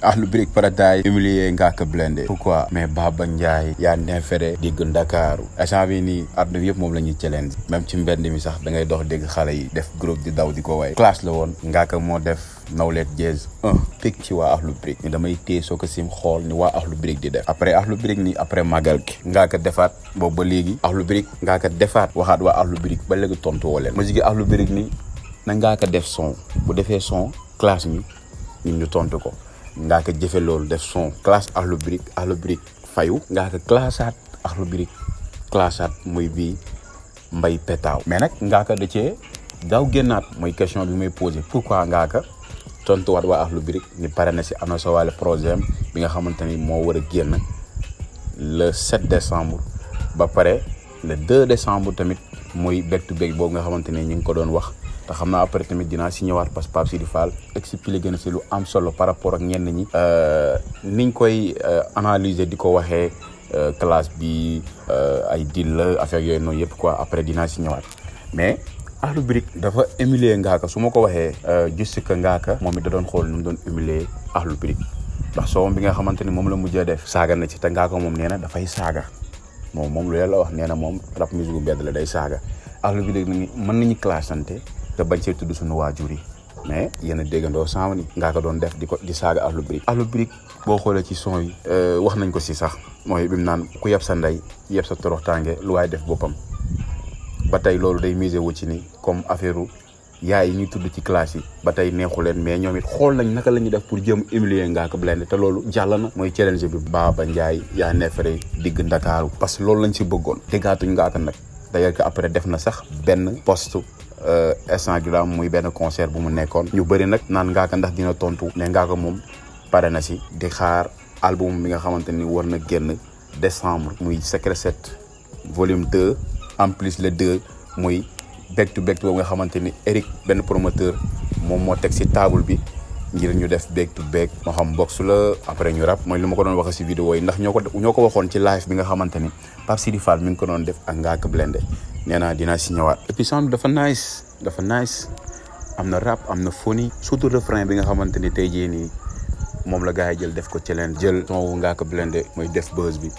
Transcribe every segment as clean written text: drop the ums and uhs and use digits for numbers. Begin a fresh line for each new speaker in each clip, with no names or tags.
Akhlou Brick Paradise humilié Ngaaka Blindé pourquoi mais Baba Ndiaye yaa neefere digg Ndakaaru instant bi nii àdduna bi yëpp moom la ñuy challenge même ci mbedd mi sax da ngay dox dégg xale yi def groupe di daw di ko way classe la woon Ngaaka moo def Nawlet Jazz 1 picc ci waa Akhlou Brick ni damay téye soo ko sim xool ni waa Akhlou Brick di def après Akhlou Brick ni après magal gi Ngaaka defaat boobu ba léegi Akhlou Brick Ngaaka defaat waxaat waa Akhlou Brick ba léegi tontu woo leen musique Akhlou Brick ni na Ngaaka def son bu defee son classe mi ñun ñu tontu ko Ngaaka jëfe loolu def son classe Akhlou Brick fayu Ngaaka classaat Akhlou Brick classaat muy bii mbay petaaw mais nag Ngaaka da cee daaw génnaat mooy question bi may posé pourquoi Ngaaka tontuwaat waa Akhlou Brick ni pare na si annoncé waale projet bi nga xamante ni moo war a génn le 7 décembre ba pare le 2 décembre tamit muy back to back boobu nga xamante ni ñu ngi ko doon wax te xam naa après tamit dinaa si ñëwaat parce que Pape Sidi Fall expliqué na si lu am solo par rapport ak ñenn ñi niñ koy analyser di ko waxee classe bi ay deal la affaire yooyu noonu yëpp quoi après dinaa si ñëwaat mais Akhlou Brick dafa humilier Ngaaka su ma ko waxee juste que Ngaaka moom it da doon xool nu mu doon humilier Akhlou Brick ndax soom bi nga xamante ni moom la mujjee def saaga na ci te Ngaaka moom nee na dafay saaga moom lu la wax nee na moom rap musique bu mbedd la day saaga Akhlou Brick ni mën nañu classante te bañ see tudd suñu waajur yi mais yéen a déggandoo sama ni Ngaaka doon def di saaga Akhlou Brick. Akhlou Brick boo xoolee ci son yi wax nañ ko si sax mooy bi mu naan ku yeb sa ndey yeb sa toroxtaange lu waay def boppam ba tey loolu day misé wu ci ni comme affaire yaay yi ñuy tudd ci classe yi ba tey neexu leen mais ñoom it xool nañ naka la ñuy def pour jëm humilier Ngaaka Blindé te loolu jàll na mooy challenge bi Baba Ndiaye yaa neefere digg Ndakaaru parce que loolu lañ si bëggoon déggaatuñ Ngaaka nag d'ailleurs que après def na sax benn post Instagram muy benn concert bu mu nekkoon ñu bëri nag naan Ngaaka ndax dina tontu mais Ngaaka moom pare na si di xaar album bi nga xamante ni war na génn décembre muy Secret 7 volume 2 en plus le 2 muy back to back boobu nga xamante ni Eric benn promoteur moom moo teg si table bi ngir ñu def back to back moo xam box la après ñu rap mooy li ma ko doon waxee si vidéo yi ndax ñoo ko waxoon ci live bi nga xamante ni Pape Sidi Fall mi ngi ko doon def ak Ngaaka Blindé nee naa dinaa si ñëwaat et puis son bi dafa nice am na rap am na phony surtout refrain bi nga xamante ni tey jii nii moom la gars yi jël def ko challenge jël son wu Ngaaka Blindé mooy def buzz bi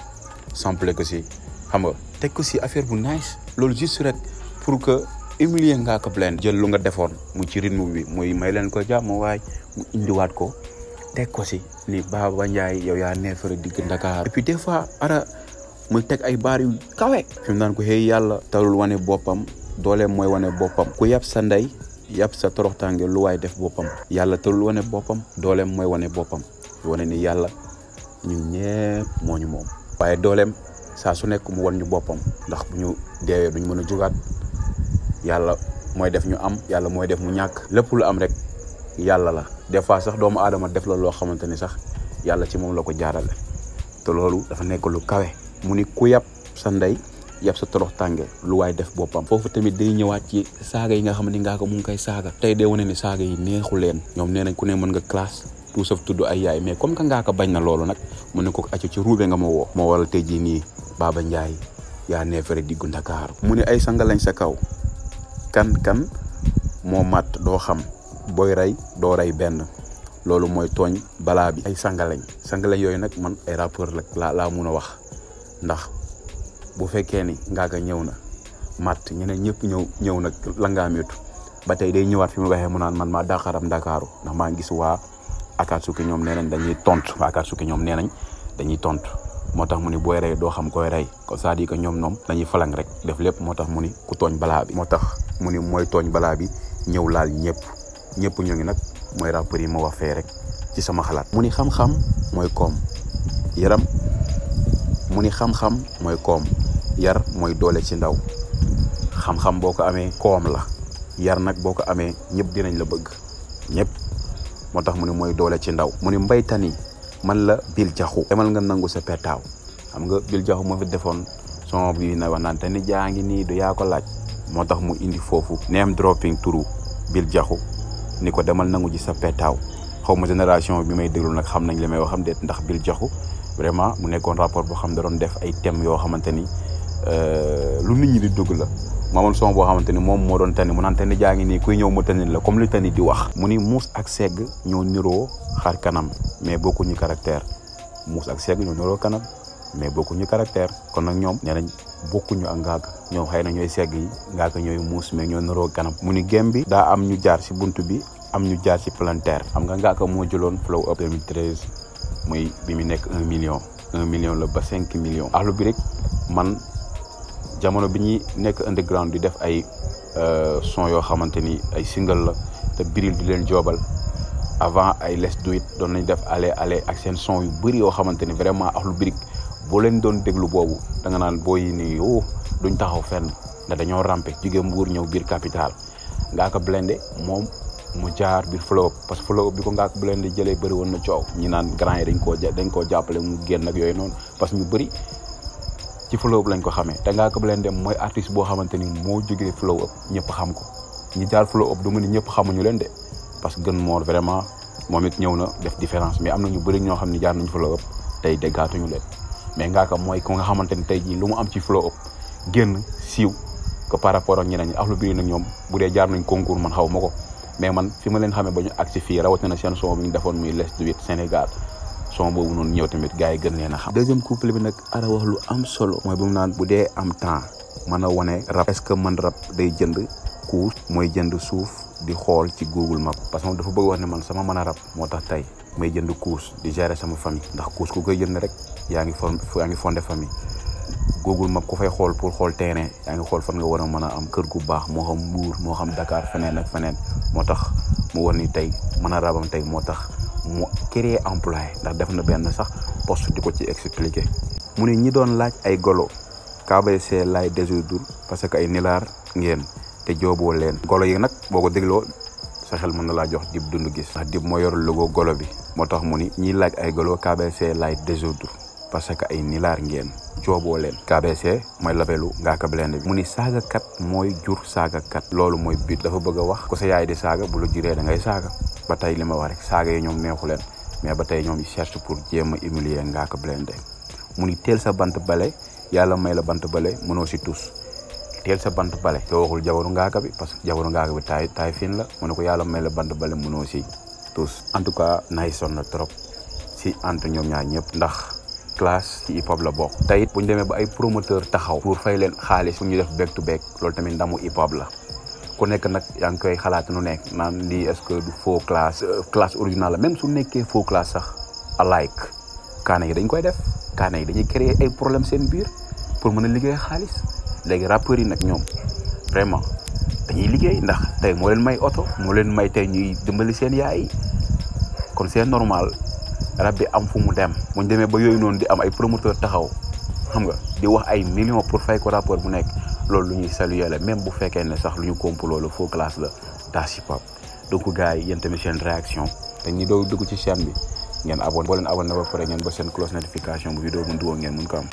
sample ko si xam nga teg ko si affaire bu nice loolu juste rek pour que humilier Ngaaka Blindé jël lu nga defoon mu ci rythme bi muy may leen ko jàmm waay mu indiwaat ko teg ko si ni Baba Ndiaye yow yaa neefere digg Ndakaar et puis des fois muy teg ay baar yu kawe fi mu naan ko xëy yàlla talul wane boppam dooleem mooy wane boppam ku yab sa ndey yab sa toroxtaange lu waay def boppam yàlla talul wane boppam dooleem mooy wane boppam wane ni yàlla ñun ñëpp moo ñu moom waaye dooleem saa su nekk mu wan ñu boppam ndax bu ñu deewee duñ mën a jugaat yàlla mooy def ñu am yàlla mooy def mu ñàkk lépp lu am rek yàlla la des fois sax doomu aadama def la loo xamante ni sax yàlla ci moom la ko jaarale te loolu dafa nekk lu kawe mu ni ku yab sa ndey yab sa torox tànge lu waay def boppam foofu tamit day ñëwaat ci saaga yi nga xam ne Ngaaka mu ngi koy saaga tey day wane ni saaga yi neexu leen ñoom nee nañ ku ne mën nga classe tout sauf tudd ay yaay mais comme que Ngaaka bañ na loolu nag mu ne ko accu ci ruube nga ma woo moo waral tey jii nii Baba Ndiaye yaa neefere diggu Ndakaaru mu ne ay sanga lañ sa kaw kan moo mat doo xam booy rey doo rey benn loolu mooy tooñ balaa bi ay sangalañ yooyu nag man ay rappeur laa mun a wax ndax bu fekkee ni Ngaaka ñëw na mat ñeneen ñëpp ñëw nag la ngaameetu ba tey day ñëwaat fi mu waxee mu naan man maa daqaram Ndakaaru ndax maa ngi gis waa Akatsuki ñoom nee nañ dañuy tontu moo tax mu ni booy rey doo xam koy rey ko c'est-à-dire que ñoom dañuy falang rek def lépp moo tax mu ni ku tooñ balaa bi moo tax mu ni mooy tooñ balaa bi ñëw laal ñëpp ñoo ngi nag mooy rappeur yi ma wax fee rek ci sama xalaat mu ni xam-xam mooy koom yaram mu ni xam-xam mooy koom yar mooy doole ci ndaw xam-xam boo ko amee koom la yar nag boo ko amee ñëpp dinañ la bëgg ñëpp moo tax mu ni mooy doole ci ndaw mu ni mbaytani man la bil jaxu demal nga nangu sa petaaw xam nga bil jaxu moo fi defoon son bi na wax naan te ni jaa ngi nii du yaa ko laaj moo tax mu indi foofu name dropping turu bil jaxu ni ko demal nangu ji sa petaaw xaw ma génération bi may déglu nag xam nañ li may wax xam déet ndax bil jaxu vraiment mu nekkoon rapport boo xam da doon def ay thèmes yoo xamante ni lu nit ñi di dugg la mu amoon son boo xamante ni moom moo doon tani mu naan tani jaa ngi nii kuy ñëw mu tani la comme li tani di wax mu ni muus ak segg ñoo niroo xar kanam mais bokkuñu caractère muus ak segg ñoo niroo kanam mais bokkuñu caractère kon nag ñoom nee nañ bokkuñu ak Ngaaka ñoom xëy na ñooy segg yi Ngaaka ñooy muus mais ñoo niroo kanam mu ni gem bi daa am ñu jaar si buntu bi am ñu jaar si palanteer xam nga Ngaaka moo jëloon Flow Up 2013 muy bi mu nekk 1 million la ba 5 millions Akhlou Brick man jamono bi ñuy nekk underground di def ay son yoo xamante ni ay single la te Bril di leen joobal avant ay Let's Do It doon nañ def ale ak seen son yu bëri yoo xamante ni vraiment Akhlou Brick boo leen doon déglu boobu da nga naan booy ni duñ taxaw fenn ndax dañoo rampe jóge Mbuur ñëw biir capital Ngaaka Blindé moom mu jaar biir Flow Up parce que Flow Up bi ko Ngaaka Blindé jëlee bëri woon na coow ñi naan grand yi dañ koo jàppale mu génn ak yooyu noonu parce que ñu bëri ci Flow Up lañ ko xamee te Ngaaka Blindé mooy artiste boo xamante ni moo jógee Flow Up ñëpp xam ko ñi jaar Flow Up du mu ni ñëpp xamuñu leen de parce que Gën Moor vraiment moom it ñëw na def différence mais am na ñu bëri ñoo xam ne jaar nañ Flow Up tey déggaatuñu leen mais Ngaaka mooy ku nga xamante ni tey jii lu mu am ci Flow Up génn siiw que par rapport ak ñeneen ñi Akhlou Brick nag ñoom bu dee jaar nañ concours man xaw ma ko mais man fi ma leen xamee ba ñu agsi fii rawatina seen son bi ñu defoon muy Let's Do It Sénégal son boobu noonu ñëw tamit gars yi gën leen a xam. deuxième couplet bi nag Ara wax lu am solo mooy bu mu naan bu dee am temps mën a wane rap est-ce que man rap day jënd kuus mooy jënd suuf di xool ci Google Map parce que moom dafa bëgg wax ne man sama mën a rap moo tax tey may jënd kuus di gérer sama famille ndax kuus ku koy jënd rek yaa ngi fondé famille Google Map ku fay xool pour xool terrain yaa ngi xool fan nga war a mën a am kër gu baax moo xam Mbuur moo xam Dakar feneen ak feneen moo tax mu war ni tey mën a rabam tey moo tax mu créer employé ndax def na benn sax poste di ko ci expliquer mu ne ñi doon laaj ay golo KBC lay désoudre parce que ay nilaar ngeen te jooboo leen golo yi nag boo ko dégloo sa xel mën na laa jox Dip Doundou Guiss ndax Dip moo yor logo golo bi moo tax mu ni ñiy laaj ay golo KBC lay désoudre parce que ay nilaar ngeen jooboo leen KBC mooy labelu Ngaaka Blindé bi mu ni saagakat mooy jur saagakat loolu mooy bit dafa bëgg a wax ko sa yaay di saaga bu la juree da ngay saaga ba tey li ma wax rek saaga yi ñoom neexu leen mais ba tey ñoom cherche pour jéem a humilier Ngaaka Blindé mu ni teel sa bant bale yàlla may la bant bale mënoo si tus teel sa bant bale te waxul jabaru Ngaaka bi parce que jabaru Ngaaka bi taay fin la mu ne ko yàlla may la bant bale mënoo si tus en tout cas nay son na trop si entre ñoom ñaar ñëpp ndax classe ci hip hop la bokk te it bu ñu demee ba ay promoteur taxaw pour fay leen xaalis pour ñu def back to back loolu tamit ndamu hip hop la ku nekk nag yaa ngi koy xalaat nu nekk naan lii est-ce que du faux classe original la même su nekkee faux classe sax alike kaana yi dañ koy def kaana yi dañuy créer ay problème seen biir pour mën a liggéey xaalis léegi rappeurs yi nag ñoom vraiment dañuy liggéey ndax tey moo leen may oto moo leen may tey ñuy dimbali seen yaay yi kon c'est normal rab bi am fu mu dem bu ñu demee ba yooyu noonu di am ay promoteur taxaw xam nga di wax ay millions pour fay ko rapport bu nekk loolu lu ñuy saluer la même bu fekkee ne sax lu ñu complot la faux classe la dans hip hop donc gars yi yéen tamit seen réaction te ñi doo dugg ci chaîne bi ngeen abonné boo leen abonné ba pare ngeen ba seen cloche notification bu vidéo bu nduwoo ngeen mun ko am